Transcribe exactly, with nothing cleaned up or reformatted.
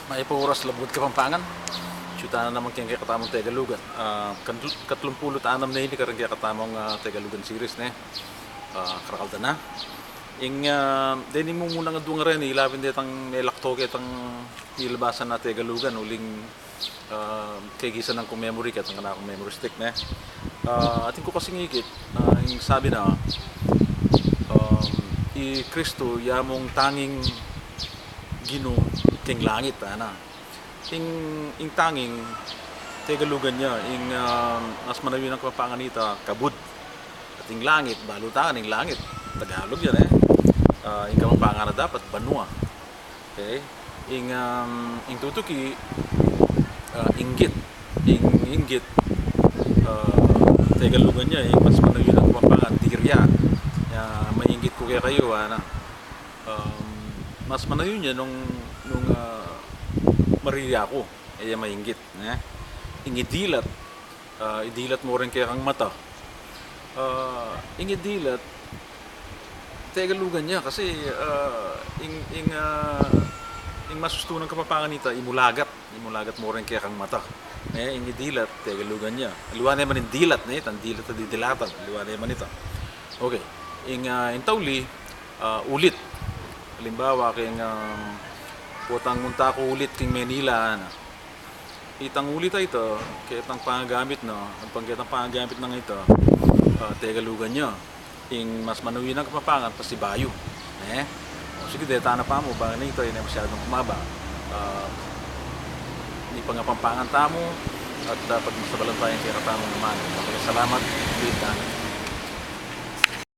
Mayap a oras, Labuad Kapampangan. Atyu tana naman keng kekatamung Tegalugan. Ah, kan-, katlumpulu't anam na ini kareng kekatamung, ah, Tegalugan series, ne? Ah, karakal da na. Ing, ah, deni mu munang adwang reni, ilapin detang melakto ketang nilabasan na Tegalugan, uling, ah, kegisan nang kung memory, ketang kanakung memory stick, ne? Ah, atin ku kasing ikit, ah, ing sabi na, um, i Kristo, ya mung tanging Ginu keng langit, ana. Ing, ing tanging, Tegalugan ya, ing, ah, mas manayun a Kapampangan nita, kabud. At ing langit, balu tana ing langit. Tagalog yan, e. Ah, ing Kapampangan na dapat, banua. Okay? Ing, um, ing tutuki, ah, inggit. Ing inggit, ah, Tegalugan ya, ing mas manayun a Kapampangan, dirya. Ya, mainggit ku kekayu, ana. Um, mas manayun ya nung, nung, ah, marirya ku, e ya mainggit, ne? Ing idilat, ah, idilat mu reng kekang mata. Ah, ing idilat, Tegalugan ya, kasi, ah, ing, ing, ah, ing mas ustu nang Kapampangan nita, imulagat. Imulagat mu reng kekang mata. Ne, ing idilat, Tegalugan ya. Aliwa ne man ing dilat, ne, itang dilat a didilatan. Aliwa ne man ita. Okay. Ing, ah, ing tauli, ah, ulit. Alimbawa, keng, ah, potang munta ku ulit keng Manila, ana. Itang ulit a ita, ketang pangagamit na, ampong ketang pangagamit nang ita, ah, Tegalugan ya. Ing mas manayun a Kapampangan, pasibayu. Ne? O, sige, deta na pamu, bang nita, e ne masyadung kumaba. Ah, ipangapampangan tamu, at, ah, pagmasabalan taya ing kekatamung amanu. Okay, salamat, ulit tana.